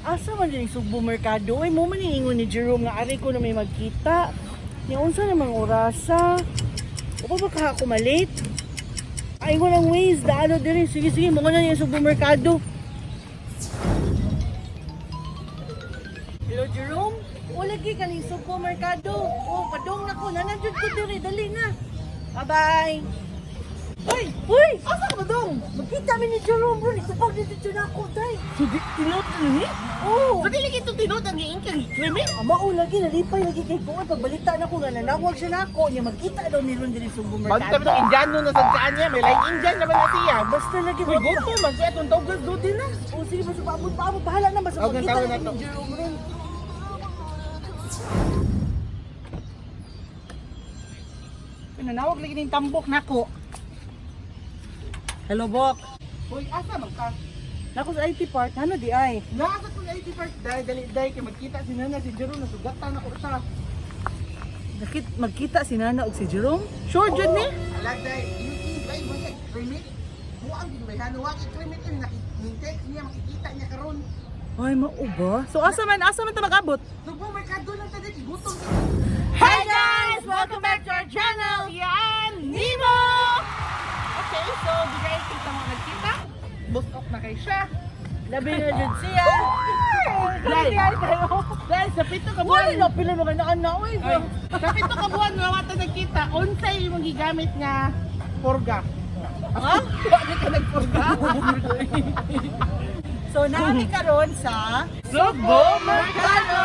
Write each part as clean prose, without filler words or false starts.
Asa man din Sugbo Merkado? Ay mo man ingon ni Jerome nga ari ko na may magkita. Ni unsa namang orasa? Upa ba ka ako malate? Ay ko ng ways, daano diri. Sige sige, mo na yung Sugbo Merkado. Hello, Jerome. O lagi kaning Sugbo Merkado. O padong na ko, nanadjud ko diri, dali na. Bye-bye. Uy! Uy! Asa ka ba dong? Magkita mi ni Jerome bro, nitupag dito dyan ako, day. So, di, tinuod na ni? Oh! So, dili kito tinuod ang giing kang krimen? Ama o lagi nalipay lagi kay kuan pagbalita na ko nga nanawag siya nako niya magkita daw ni ron diri sa Basta merkado. ba Indiano na sa saan niya? May like Indian naman na siya. Basta lagi Uy, gusto man siya itong tawag do din na. Oh, sige, basta paabot paabot, bahala na basta Okay, magkita tawag na na to. ni Jerome ron. Nanawag lagi ning tambok nako. Hello, Bok. Uy, asa man ka? Nako sa IT part, ano di ay? Naasa ko sa IT park dai dali dai kay magkita si Nana si Jerome nasugatan ako siya. Nakit magkita si Nana og si Jerome? Sure jud ni? Ala dai, yung dai mo siya krimen. Buang gid ba hanuwag i-krimen ini nakit niya makikita niya karon. Ay, mao ba? So asa man ta mag-abot? Sugbo Merkado lang ta dai gutom. Hi guys! Welcome back to our channel. Yan, Nemo! Okay, so di guys kita mo nagkita. Busok na kay siya. Labi na jud siya. Dai, dai sa 7 ka buwan. Wala na pila mga naanak oy. Ay, sa 7 ka buwan nga wata nagkita, unsay imong gigamit nga purga? Ha? Wa di ka nagpurga? So naami karon sa Sugbo Merkado!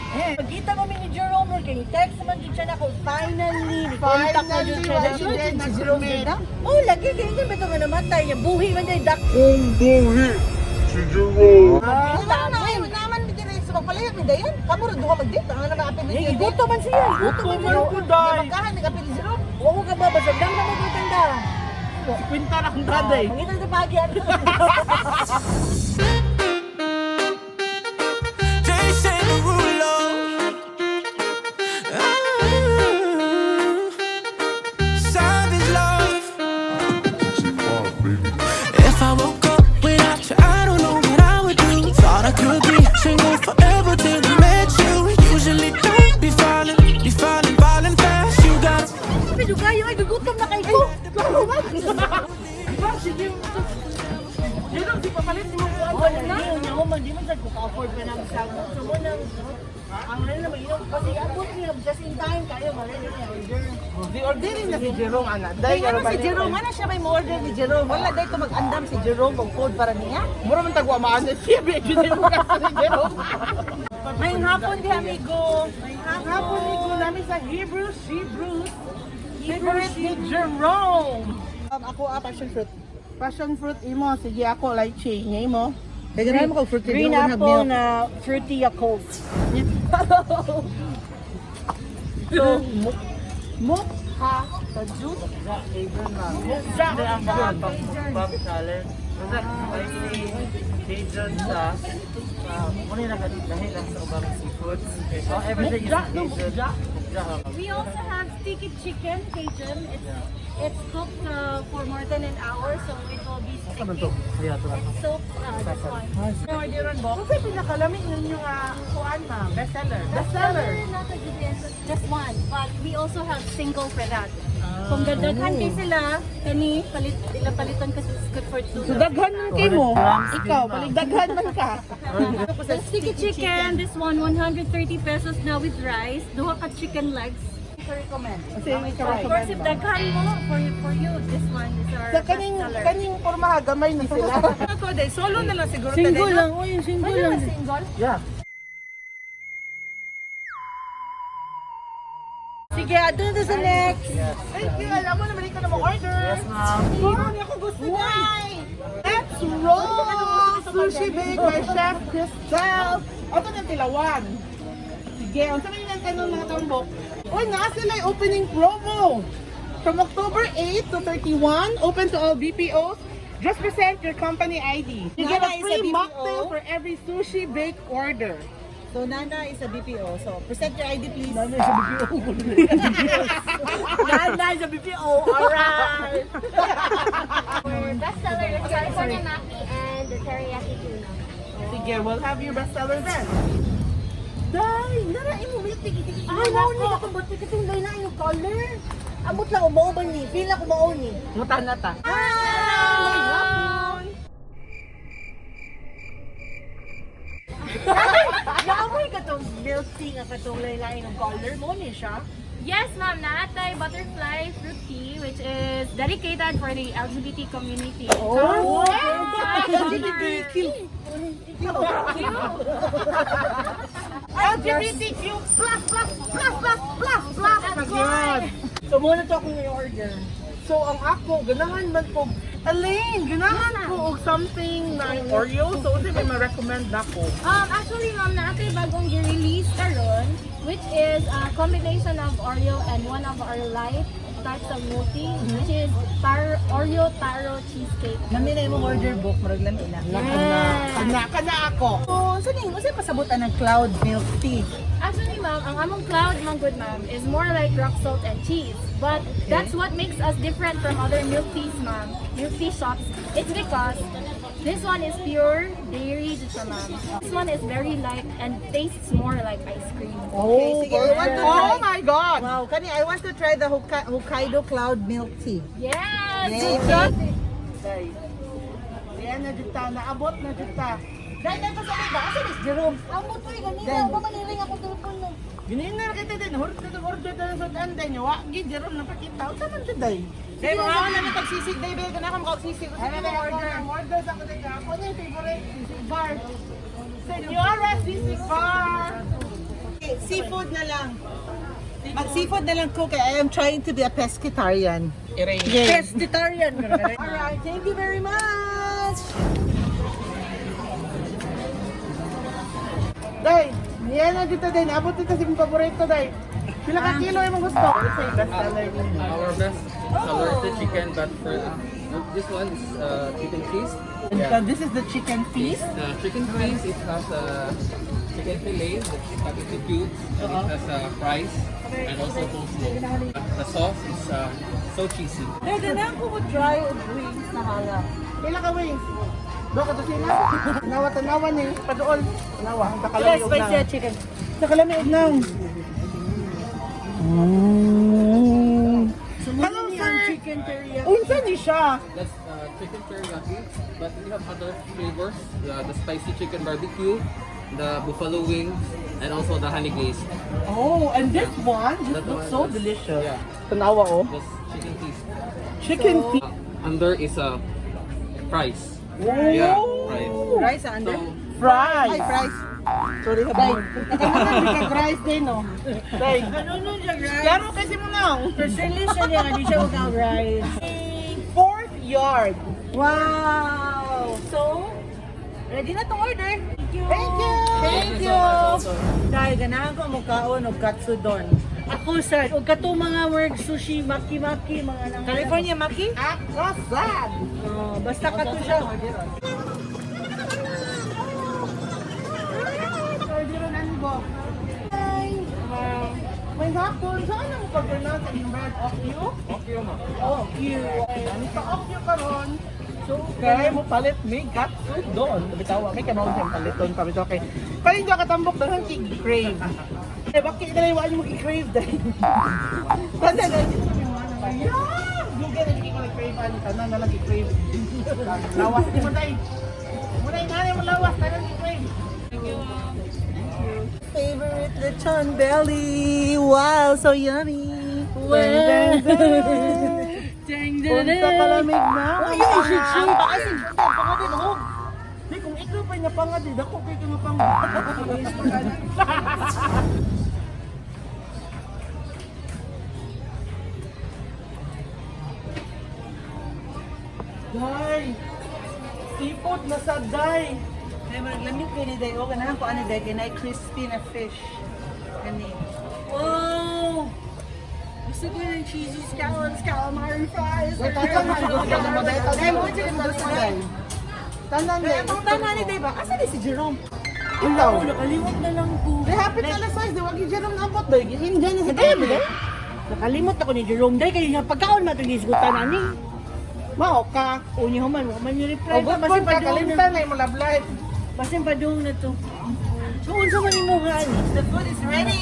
Eh, Magkita mo mi ni Jerome or kay text naman jud siya nako finally ni contact na jud siya. Finally, Sure wala jud si din Jerome nag-comment. jud na. Oh, lagi kay ingon bitaw nga namatay niya buhi man day dak. Kung buhi si Jerome. Magkita Naman mo. naman mi diri sa magpalayag mi dayon. Kamo ra duha mag-date ang naman apil ni Eh, giguto man siya. Gutom man ko, day. Magkahan ni kapil si Jerome. Wa ko ka ba basta dam na mo tanda. Kwenta na akong daday. Mangita sa pagyan. Jason Derulo. Ah, savage love. Baby. If I woke up without you, I don't know what I would do. Thought I could be single forever till I met you. Usually don't be falling, be falling, falling fast. You got. Medyo kayo ay gugutom na kay ko. Ba, sige. Jerome, di papalit ni mo kuan Oh, ba na? na. Ako man di man sad ko ka-afford pa nang sa so mo nang ang rin na mainom kasi abot niya just in time kayo marin niya order. Di orderin na si Jerome ana. Day Day ano si Jerome, ano siya may mo-order ni Jerome? Wala day to mag-andam si Jerome og food para niya. Mura man tagwa maano siya, medyo di mo kasi si Jerome. May hapon di amigo. May Hapon ni ko namin sa Hebrew Hebrews. Favorite ni Jerome. Ako passion fruit. Passion fruit imo, sige ako lychee niya imo. Kay ganahan mo kog fruit Green apple na fruity Yakult. So, mukha sa juice. Mukha. Pop salad. Basta spicy Cajun sa muna yung lahi lang sa ubang seafoods. So everything is Mukha, no, Cajun. mukha. Mukha. We also have sticky chicken Cajun. It's cooked for more than an hour, so it will be sticky. It's soaked, this one. Kung sa'yo pinakalamig ninyo nga kuan ma'am, best seller. Best seller. Not a good answer, just one, but we also have single for that. Kung gadaghan kay sila, kani palit ila palitan kasi it's good for two. So daghan man kay mo. Ikaw, paligdaghan man ka. The sticky chicken, this one 130 pesos now with rice. Duha ka chicken legs. Recommend. Kasi ikaw Of course, if daghan mo for you, this one is our Sa best kaning seller. kaning pormaha gamay na sila. Ako day solo na lang siguro Single lang, oy, single lang. Single? Yeah. Sige, adto na sa next. Thank you. Alam mo naman ikaw na mo-order. Yes, ma'am. Parang ako gusto niya. Let's roll! Sushi Bake by Chef Cristel. Ato ng tilawan. Sige, ang sa mga tanong mga tambok. Uy, naa sila yung opening promo. From October 8 to 31, open to all BPOs. Just present your company ID. You get a Nana is a free BPO. mocktail for every sushi bake order. So Nana is a BPO. So present your ID please. Nana sa BPO. Nana sa BPO. Sige, we'll have your bestseller then. Day, nara imo milk tea. Ay, mao ni katong ba't katong day na yung color. Amot lang mao ba ni? Feel ako mao ni. Muta na ta. Hi! Naamoy katong milk tea nga katong lain ng color mo ni siya. Yes, ma'am. Naatay Butterfly Fruit Tea, which is dedicated for the LGBT community. Oh! LGBTQ. LGBTQ plus plus plus plus plus plus. Magyod. So muna to akong i-order. So ang ako ganahan man ko Elaine, ganahan ko og something na Oreo. So unsa may ma-recommend nako? Actually, ma'am, naatay bagong gi-release karon, which is a combination of Oreo and one of our light types of milk tea, which is Oreo taro cheesecake. Nami na imong order book, murag lami na. Kana kana ako. So, sa ning unsay pasabutan ng cloud milk tea? Actually, ma'am, ang among cloud manggod, ma'am, is more like rock salt and cheese. But that's what makes us different from other milk teas, ma'am, milk tea shops. It's because this one is pure dairy, jud siya, ma'am. This one is very light and tastes more like ice cream. Okay, sige, I want to try. Oh my God. Wow, kani I want to try the Hokkaido cloud milk tea. Yes! Yay. Day. Ayan na jud ta, naabot na jud ta. Dahil na sa ba? Asa ni Jerome? Amot ko ganina, ba maniring akong telepono. Ginin na kita din, order order na sa anday niyo. Wa gi Jerome napakita. Unsa man jud day? Dahil mga ako namin tagsisig, dahil ba gana ka makagsisig. Ano na order? Order sa ko din ako na yung favorite sisig bar. Senyora sisig bar. Seafood na lang. Mag seafood na lang ko kay I am trying to be a pescatarian. Pescatarian. Alright, thank you very much. Day, niya na dito day, naabot dito sa imong paborito day. Pila ka kilo imong gusto? Ito yung best seller ninyo. Our best seller is the chicken, but for this one is chicken feast. And this is the chicken feast. The chicken feast, it has chicken fillet that's cut into cubes, and it has fries and also coleslaw. The sauce is so cheesy. Dahil ganahan ko mo try og wings na hala. Pila ka wings? Do ka to sila. Tanawa tanawa ni paduol. Tanawa ang takalami Yes, spicy chicken. Takalami og naong. Hello sir. Chicken teriyaki. Unsa ni siya? That's chicken teriyaki, but we have other flavors: the spicy chicken barbecue, the buffalo wings, and also the honey glazed. Oh, and this one just That looks one so is- delicious. Yeah, Tanawa oh. that's chicken feast. Chicken feast. Under is fries. Yeah, fries. Rice under? So Fries. Ay, fries. Sorry, habay. Nakamanan ka rice din no. Day. Ano nun siya, rice? Klaro kasi mo na. Personally siya niya, hindi siya mag-rice. Fourth yard. Wow! So, ready na tong order. Thank you. Thank you. Thank you. Dahil ganahan ko mukaon og katsudon. Ako sad, og kato mga work sushi, maki-maki, mga nang California maki? Ako sad. Oh, basta kato siya. Orderan ano ba? May hapon, saan ang pag-pronounce ang brand? Okyu? Okyu, ma'am. Okyu. Ano sa Okyu karon? So, kaya mo palit may katsudon. Bitaw, may kamaw siyang paliton pa bitaw kay. Palit ka katambok dahil kay crave. Eh bakit dali wa mo gi-crave dahil? Tanan na Yeah! Google na ko nag-crave ani tanan na lang gi-crave. Lawas ni mo dai. Mo dai ngani mo lawas tanan gi-crave. Favorite lechon belly. Wow, so yummy. Dang, dang, dang. Unsa kalamig na. Ay, ay, shit, shit. Baka si pangadin, oh. Di kung ikaw pa napangad, di dako kay ka mapangad. Day! Seafood na sa day! Ay, maglamig kayo ni Day. O, ganahan ko ano, Day. Kanay crispy na fish. Kani. Wow! Gusto ko ng cheesy scallops, calamari fries. Wait, tanan mo day. Day, mo siya gusto Day. Tanan day. Ang tanan ni Day ba? Asa ni si Jerome? Ilaw. Nakalimot na lang ko. Di hapit na alas 6, di wag yung Jerome naabot day. Gihindiyan na sa tabi day. Nakalimot ako ni Jerome Day kay nga pagkaon man itong gisgutan ani. Mao ka. Unya man, wa man ni reply O pa good basta ka pa kalimtan na imong love life. Basin padung na to. So unsa man imo nga ani? The food is ready.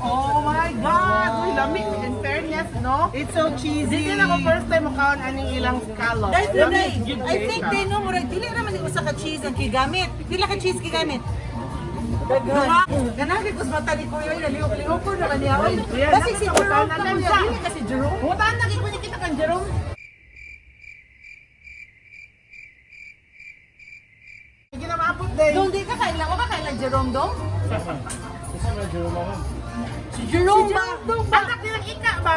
Oh my God! Uy, lami. In fairness, no? It's so cheesy. Hindi na ako first time makaon aning ilang scallop. Dahil Lami, today, gyud I kaayo think siya. they know, murag, dili naman ni usa ka cheese ang gigamit. Pila ka cheese gigamit? Daghan. Ganang kay mata ni Kuya, nalihok-lihok ko naman niya. Oy, Kuya, kasi si Jerome nakakautan ka na kuya, siya. dili ka si Jerome. Hutaan na gid ko ni kita kang Jerome. Sige na maabot din. Dong di ka kailan, o ka kailan Jerome dong? Si Jerome ba? Anak nilang ika ba?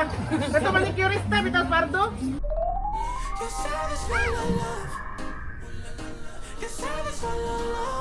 Kato manicurista bitaw Pardo. You're savage, la la love. You're savage, la la love.